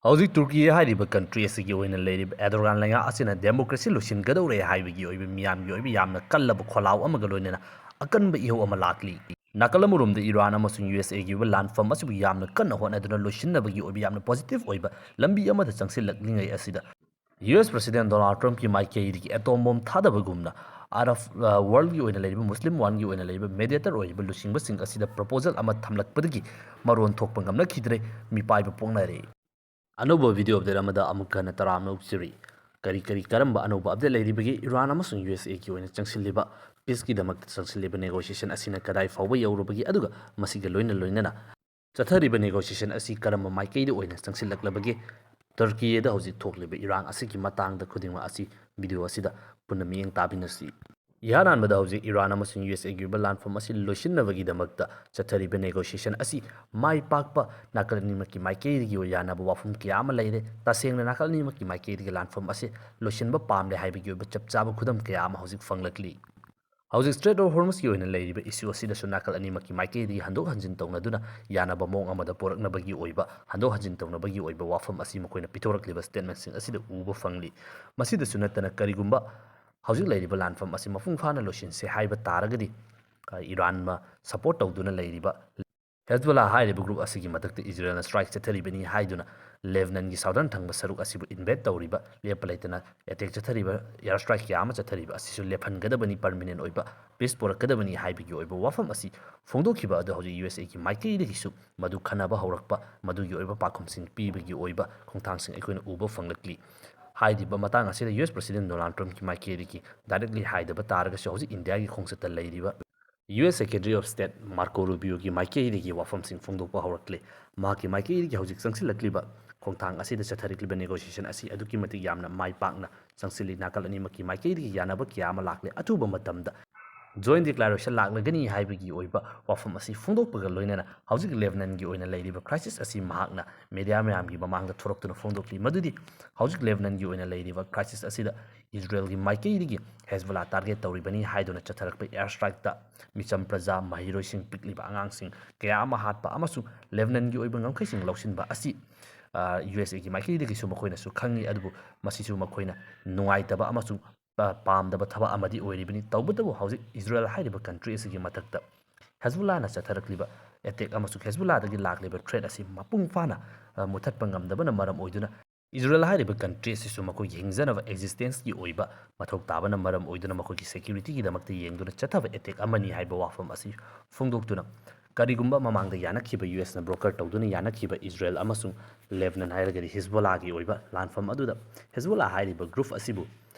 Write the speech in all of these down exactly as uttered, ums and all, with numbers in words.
ꯍꯧꯖꯤꯛ ꯇꯨꯔꯀꯤ ꯍꯥꯏꯔꯤꯕ ꯀꯟꯇ꯭ꯔꯤ ꯑꯁꯤꯒꯤ ꯑꯣꯏꯅ ꯂꯩꯔꯤꯕ ꯑꯦꯔꯗꯣꯒꯥꯟ ꯂꯩꯉꯥꯛ ꯑꯁꯤꯅ ꯗꯦꯃꯣꯀ꯭ꯔꯦꯁꯤ ꯂꯣꯏꯁꯤꯟꯒꯗꯧꯔꯦ ꯍꯥꯏꯕꯒꯤ ꯑꯣꯏꯕ ꯃꯤꯌꯥꯝꯒꯤ ꯑꯣꯏꯕ ꯌꯥꯝꯅ ꯀꯜꯂꯕ ꯈꯣꯜꯂꯥꯎ ꯑꯃꯒ ꯂꯣꯏꯅꯅ ꯑꯀꯟꯕ ꯏꯍꯧ ꯑꯃ ꯂꯥꯛꯂꯤ꯫ ꯅꯥꯀꯜ ꯑꯃꯔꯣꯝꯗ ꯏꯔꯥꯟ ꯑꯃꯁꯨꯡ ꯌꯨ ꯑꯦꯁ ꯑꯦꯒꯤ ꯑꯣꯏꯕ ꯂꯥꯟꯐꯝ ꯑꯁꯤꯕꯨ ꯌꯥꯝꯅ ꯀꯟꯅ ꯍꯣꯠꯅꯗꯨꯅ ꯂꯣꯏꯁꯤꯟꯅꯕꯒꯤ ꯑꯣꯏꯕ ꯌꯥꯝꯅ ꯄꯣꯖꯤꯇꯤꯚ ꯑꯣꯏꯕ ꯂꯝꯕꯤ ꯑꯃꯗ ꯆꯪꯁꯤꯜꯂꯛꯂꯤꯉꯩ ꯑꯁꯤꯗ, ꯌꯨ ꯑꯦꯁ ꯄ꯭ꯔꯁꯤꯗꯦꯟ ꯗꯣꯅꯥꯜꯗ ꯇ꯭ꯔꯝꯞꯀꯤ ꯃꯥꯏꯀꯩꯗꯒꯤ ꯑꯦꯇꯣꯝ ꯕꯣꯝ ꯊꯥꯗꯕꯒꯨꯝꯅ ꯑꯥꯔꯕ ꯋꯥꯔꯜꯒꯤ ꯑꯣꯏꯅ ꯂꯩꯔꯤꯕ, ꯃꯨꯁꯂꯤꯝ ꯋꯥꯔꯜꯒꯤ ꯑꯣꯏꯅ ꯂꯩꯔꯤꯕ ꯃꯦꯗꯤꯌꯦꯇꯔ ꯑꯣꯏꯔꯤꯕ ꯂꯨꯆꯤꯡꯕꯁꯤꯡ ꯑꯁꯤꯗ ꯄ꯭ꯔꯣꯄꯣꯖꯦꯜ ꯑꯃ ꯊꯝꯂꯛꯄꯗꯒꯤ ꯃꯔꯣꯟ ꯊꯣꯛꯄ ꯉꯝꯂꯛꯈꯤꯗ꯭ꯔꯦ, ꯃꯤꯄꯥꯏꯕ ꯄꯣꯛꯅꯔꯦ꯫ ꯑꯅꯧꯕ ꯚꯤꯗꯤꯑꯣ ꯑꯞꯗꯦꯠ ꯑꯃꯗ ꯑꯃꯨꯛꯀ ꯍꯟꯅ ꯇꯔꯥꯝꯅ ꯑꯣꯛꯆꯔꯤ꯫ ꯀꯔꯤ ꯀꯔꯤ ꯀꯔꯝꯕ ꯑꯅꯧꯕ ꯑꯞꯗꯦꯠ ꯂꯩꯔꯤꯕꯒꯦ? ꯏꯔꯥꯟ ꯑꯃꯁꯨꯡ ꯌꯨ ꯑꯦꯁ ꯑꯦꯒꯤ ꯑꯣꯏꯅ ꯆꯪꯁꯤꯜꯂꯤꯕ, ꯄꯤꯁꯀꯤꯗꯃꯛꯇ ꯆꯪꯁꯤꯜꯂꯤꯕ ꯅꯦꯒꯣꯁꯤꯌꯦꯁꯟ ꯑꯁꯤꯅ ꯀꯗꯥꯏ ꯐꯥꯎꯕ ꯌꯧꯔꯨꯕꯒꯦ? ꯑꯗꯨꯒ ꯃꯁꯤꯒ ꯂꯣꯏꯅ ꯂꯣꯏꯅꯅ ꯆꯠꯊꯔꯤꯕ ꯅꯦꯒꯣꯁꯤꯌꯦꯁꯟ ꯑꯁꯤ ꯀꯔꯝꯕ ꯃꯥꯏꯀꯩꯗ ꯑꯣꯏꯅ ꯆꯪꯁꯤꯜꯂꯛꯂꯕꯒꯦ? ꯇꯔꯀꯤꯗ ꯍꯧꯖꯤꯛ ꯊꯣꯛꯂꯤꯕ ꯏꯔꯥꯡ ꯑꯁꯤꯒꯤ ꯃꯇꯥꯡꯗ ꯈꯨꯗꯤꯡꯃꯛ ꯑꯁꯤ ꯚꯤꯗꯤꯑꯣ ꯑꯁꯤꯗ ꯄꯨꯟꯅ ꯃꯤꯠꯌꯦꯡ ꯇꯥꯃꯤꯟꯅꯁꯤ꯫ ꯏꯍꯥꯟ ꯍꯥꯟꯕꯗ ꯍꯧꯖꯤꯛ ꯏꯔꯥꯟ ꯑꯃꯁꯨꯡ ꯌꯨ ꯑꯦꯁ ꯑꯦꯒꯤ ꯑꯣꯏꯕ ꯂꯥꯟꯐꯝ ꯑꯁꯤ ꯂꯣꯏꯁꯤꯟꯅꯕꯒꯤꯗꯃꯛꯇ ꯆꯠꯊꯔꯤꯕ ꯅꯦꯒꯣꯁꯤꯌꯦꯁꯟ ꯑꯁꯤ ꯃꯥꯏ ꯄꯥꯛꯄ, ꯅꯥꯀꯜ ꯑꯅꯤꯃꯛꯀꯤ ꯃꯥꯏꯀꯩꯗꯒꯤ ꯌꯥꯅꯕ ꯋꯥꯐꯝ ꯀꯌꯥ ꯑꯃ ꯂꯩꯔꯦ꯫ ꯇꯁꯦꯡꯅ ꯅꯥꯀꯜ ꯑꯅꯤꯃꯛꯀꯤ ꯃꯥꯏꯀꯩꯗꯒꯤ ꯂꯥꯟꯐꯝ ꯑꯁꯤ ꯂꯣꯏꯁꯤꯟꯕ ꯄꯥꯝꯂꯦ ꯍꯥꯏꯕꯒꯤ ꯑꯣꯏꯕ ꯆꯞ ꯆꯥꯕ ꯈꯨꯗꯝ ꯀꯌꯥ ꯑꯃ ꯍꯧꯖꯤꯛ ꯐꯪꯂꯛꯂꯤ꯫ ꯍꯧꯖꯤꯛ ꯁ꯭ꯇ꯭ꯔꯦꯠ ꯑꯣꯐ ꯍꯣꯔꯃꯨꯖꯀꯤ ꯑꯣꯏꯅ ꯂꯩꯔꯤꯕ ꯏꯁꯨ ꯑꯁꯤꯗꯁꯨ ꯅꯥꯀꯜ ꯑꯅꯤꯃꯛꯀꯤ ꯃꯥꯏꯀꯩꯗꯒꯤ ꯍꯟꯗꯣꯛ ꯍꯟꯖꯤꯟ ꯇꯧꯅꯗꯨꯅ ꯌꯥꯅꯕ ꯃꯑꯣꯡ ꯑꯃꯗ ꯄꯨꯔꯛꯅꯕꯒꯤ ꯑꯣꯏꯕ, ꯍꯟꯗꯣꯛ ꯍꯟꯖꯤꯟ ꯇꯧꯅꯕꯒꯤ ꯑꯣꯏꯕ ꯋꯥꯐꯝ ꯑꯁꯤ ꯃꯈꯣꯏꯅ ꯄꯤꯊꯣꯔꯛꯂꯤꯕ ꯁ꯭ꯇꯦꯠꯃꯦꯟꯠꯁꯤꯡ ꯑꯁꯤꯗ ꯎꯕ ꯐꯪꯂꯤ꯫ ꯃꯁꯤꯗꯁꯨ ꯅꯠꯇꯅ, ꯀꯔꯤꯒꯨꯝꯕ ꯍꯧꯖꯤꯛ ꯂꯩꯔꯤꯕ ꯂꯥꯟꯐꯝ ꯑꯁꯤ ꯃꯄꯨꯡ ꯐꯥꯅ ꯂꯣꯏꯁꯤꯟꯁꯦ ꯍꯥꯏꯕ ꯇꯥꯔꯒꯗꯤ, ꯑ, ꯏꯔꯥꯟꯅ ꯁꯄꯣꯔꯠ ꯇꯧꯗꯨꯅ ꯂꯩꯔꯤꯕ ꯍꯦꯖꯕꯣꯂꯥ ꯍꯥꯏꯔꯤꯕ ꯒ꯭ꯔꯨꯞ ꯑꯁꯤꯒꯤ ꯃꯊꯛꯇ ꯏꯖꯔꯦꯜꯅ ꯁ꯭ꯇ꯭ꯔꯥꯏꯛ ꯆꯠꯊꯔꯤꯕꯅꯤ ꯍꯥꯏꯗꯨꯅ ꯂꯦꯕꯅꯟꯒꯤ ꯁꯥꯎꯗꯔꯟ ꯊꯪꯕ ꯁꯔꯨꯛ ꯑꯁꯤꯕꯨ ꯏꯟꯚꯦꯗ ꯇꯧꯔꯤꯕ, ꯂꯦꯞꯄ ꯂꯩꯇꯅ ꯑꯦꯇꯦꯛ ꯆꯠꯊꯔꯤꯕ, ꯑꯦꯌꯔ ꯁ꯭ꯇ꯭ꯔꯥꯏꯛ ꯀꯌꯥ ꯑꯃ ꯆꯠꯊꯔꯤꯕ ꯑꯁꯤꯁꯨ ꯂꯦꯞꯍꯟꯒꯗꯕꯅꯤ, ꯄꯔꯃꯤꯅꯦꯟ ꯑꯣꯏꯕ ꯄꯤꯁ ꯄꯨꯔꯛꯀꯗꯕꯅꯤ ꯍꯥꯏꯕꯒꯤ ꯑꯣꯏꯕ ꯋꯥꯐꯝ ꯑꯁꯤ ꯐꯣꯡꯗꯣꯛꯈꯤꯕ ꯑꯗꯨ ꯍꯧꯖꯤꯛ ꯌꯨ ꯑꯦꯁ ꯑꯦꯒꯤ ꯃꯥꯏꯀꯩꯗꯒꯤꯁꯨ ꯃꯗꯨ ꯈꯟꯅꯕ ꯍꯧꯔꯛꯄ, ꯃꯗꯨꯒꯤ ꯑꯣꯏꯕ ꯄꯥꯎꯈꯨꯝꯁꯤꯡ ꯄꯤꯕꯒꯤ ꯑꯣꯏꯕ ꯈꯣꯡꯊꯥꯡꯁꯤꯡ ꯑꯩꯈꯣꯏꯅ ꯎꯕ ꯐꯪꯂꯛꯂꯤ꯫ ꯍꯥꯏꯔꯤꯕ ꯃꯇꯥꯡ ꯑꯁꯤꯗ ꯌꯨ ꯑꯦꯁ ꯄ꯭ꯔꯁꯤꯗꯦꯟ ꯗꯣꯅꯥꯜꯗ ꯇ꯭ꯔꯝꯞꯀꯤ ꯃꯥꯏꯀꯩꯗꯒꯤ ꯗꯥꯏꯔꯦꯛꯂꯤ ꯍꯥꯏꯗꯕ ꯇꯥꯔꯒꯁꯨ, ꯍꯧꯖꯤꯛ ꯏꯟꯗꯤꯌꯥꯒꯤ ꯈꯣꯡꯆꯠꯇ ꯂꯩꯔꯤꯕ U S secretary of state Marco ꯔꯨꯕꯤꯌꯣꯒꯤ ꯃꯥꯏꯀꯩꯗꯒꯤ ꯋꯥꯐꯝꯁꯤꯡ ꯐꯣꯡꯗꯣꯛꯄ ꯍꯧꯔꯛꯂꯤ꯫ ꯃꯍꯥꯛꯀꯤ ꯃꯥꯏꯀꯩꯗꯒꯤ ꯍꯧꯖꯤꯛ ꯆꯪꯁꯤꯜꯂꯛꯂꯤꯕ ꯈꯣꯡꯊꯥꯡ ꯑꯁꯤꯗ ꯆꯠꯊꯔꯛꯂꯤꯕ ꯅꯦꯒꯣꯁꯤꯌꯦꯁꯟ ꯑꯁꯤ ꯑꯗꯨꯛꯀꯤ ꯃꯇꯤꯛ ꯌꯥꯝꯅ ꯃꯥꯏ ꯄꯥꯛꯅ ꯆꯪꯁꯤꯜꯂꯤ꯫ ꯅꯥꯀꯜ ꯑꯅꯤꯃꯛꯀꯤ ꯃꯥꯏꯀꯩꯗꯒꯤ ꯌꯥꯅꯕ ꯀꯌꯥ ꯑꯃ ꯂꯥꯛꯂꯦ꯫ ꯑꯊꯨꯕ ꯃꯇꯝꯗ ꯖꯣꯏꯟ ꯗꯤꯀ꯭ꯂꯥꯔꯦꯁꯟ ꯂꯥꯛꯂꯒꯅꯤ ꯍꯥꯏꯕꯒꯤ ꯑꯣꯏꯕ ꯋꯥꯐꯝ ꯑꯁꯤ ꯐꯣꯡꯗꯣꯛꯄꯒ ꯂꯣꯏꯅꯅ, ꯍꯧꯖꯤꯛ ꯂꯦꯕꯅꯟꯒꯤ ꯑꯣꯏꯅ ꯂꯩꯔꯤꯕ ꯀ꯭ꯔꯥꯏꯁꯤꯁ ꯑꯁꯤ ꯃꯍꯥꯛꯅ ꯃꯦꯗꯤꯌꯥ ꯃꯌꯥꯝꯒꯤ ꯃꯃꯥꯡꯗ ꯊꯣꯔꯛꯇꯨꯅ ꯐꯣꯡꯗꯣꯛꯂꯤ꯫ ꯃꯗꯨꯗꯤ ꯍꯧꯖꯤꯛ ꯂꯦꯕꯅꯟꯒꯤ ꯑꯣꯏꯅ ꯂꯩꯔꯤꯕ ꯀ꯭ꯔꯥꯏꯁꯤꯁ ꯑꯁꯤꯗ ꯏꯖꯔꯦꯜꯒꯤ ꯃꯥꯏꯀꯩꯗꯒꯤ ꯍꯦꯖꯕꯣꯂꯥ ꯇꯥꯔꯒꯦꯠ ꯇꯧꯔꯤꯕꯅꯤ ꯍꯥꯏꯗꯨꯅ ꯆꯠꯊꯔꯛꯄ ꯑꯦꯌꯔ ꯁ꯭ꯇ꯭ꯔꯥꯏꯛꯇ ꯃꯤꯆꯝ ꯄ꯭ꯔꯖꯥ, ꯃꯍꯩꯔꯣꯏꯁꯤꯡ, ꯄꯤꯛꯂꯤꯕ ꯑꯉꯥꯡꯁꯤꯡ ꯀꯌꯥ ꯑꯃ ꯍꯥꯠꯄ ꯑꯃꯁꯨꯡ ꯂꯦꯕꯅꯟꯒꯤ ꯑꯣꯏꯕ ꯉꯝꯈꯩꯁꯤꯡ ꯂꯧꯁꯤꯟꯕ ꯑꯁꯤ ꯌꯨ ꯑꯦꯁ ꯑꯦꯒꯤ ꯃꯥꯏꯀꯩꯗꯒꯤꯁꯨ ꯃꯈꯣꯏꯅꯁꯨ ꯈꯪꯉꯤ꯫ ꯑꯗꯨꯕꯨ ꯃꯁꯤꯁꯨ ꯃꯈꯣꯏꯅ ꯅꯨꯡꯉꯥꯏꯇꯕ ꯑꯃꯁꯨꯡ ꯄꯥꯝꯗꯕ ꯊꯕꯛ ꯑꯃꯗꯤ ꯑꯣꯏꯔꯤꯕꯅꯤ꯫ ꯇꯧꯕꯇꯕꯨ ꯍꯧꯖꯤꯛ ꯏꯖꯔꯦꯜ ꯍꯥꯏꯔꯤꯕ ꯀꯟꯇ꯭ꯔꯤ ꯑꯁꯤꯒꯤ ꯃꯊꯛꯇ ꯍꯦꯖꯕꯨꯜꯂꯥꯅ ꯆꯠꯊꯔꯛꯂꯤꯕ ꯑꯦꯇꯦꯛ ꯑꯃꯁꯨꯡ ꯍꯦꯖꯕꯨꯜꯂꯥꯗꯒꯤ ꯂꯥꯛꯂꯤꯕ ꯊ꯭ꯔꯦꯠ ꯑꯁꯤ ꯃꯄꯨꯡ ꯐꯥꯅ ꯃꯨꯊꯠꯄ ꯉꯝꯗꯕꯅ ꯃꯔꯝ ꯑꯣꯏꯗꯨꯅ ꯏꯖꯔꯦꯜ ꯍꯥꯏꯔꯤꯕ ꯀꯟꯇ꯭ꯔꯤ ꯑꯁꯤꯁꯨ ꯃꯈꯣꯏꯒꯤ ꯍꯤꯡꯖꯅꯕ ꯑꯦꯛꯖꯤꯁꯇꯦꯟꯁꯀꯤ ꯑꯣꯏꯕ ꯃꯊꯧ ꯇꯥꯕꯅ ꯃꯔꯝ ꯑꯣꯏꯗꯨꯅ ꯃꯈꯣꯏꯒꯤ ꯁꯦꯀ꯭ꯌꯨꯔꯤꯇꯤꯒꯤꯗꯃꯛꯇ ꯌꯦꯡꯗꯨꯅ ꯆꯠꯊꯕ ꯑꯦꯇꯦꯛ ꯑꯃꯅꯤ ꯍꯥꯏꯕ ꯋꯥꯐꯝ ꯑꯁꯤ ꯐꯣꯡꯗꯣꯛꯇꯨꯅ, ꯀꯔꯤꯒꯨꯝꯕ ꯃꯃꯥꯡꯗ ꯌꯥꯅꯈꯤꯕ ꯌꯨ ꯑꯦꯁꯅ ꯕ꯭ꯔꯣꯀꯔ ꯇꯧꯗꯨꯅ ꯌꯥꯅꯈꯤꯕ ꯏꯖꯔꯦꯜ ꯑꯃꯁꯨꯡ ꯂꯦꯕꯅꯟ ꯍꯥꯏꯔꯒꯗꯤ ꯍꯤꯖꯕꯣꯂꯥꯒꯤ ꯑꯣꯏꯕ ꯂꯥꯟꯐꯝ ꯑꯗꯨꯗ ꯍꯤꯖꯕꯣꯂꯥ ꯍꯥꯏꯔꯤꯕ ꯒ꯭ꯔꯨꯞ ꯑꯁꯤꯕꯨ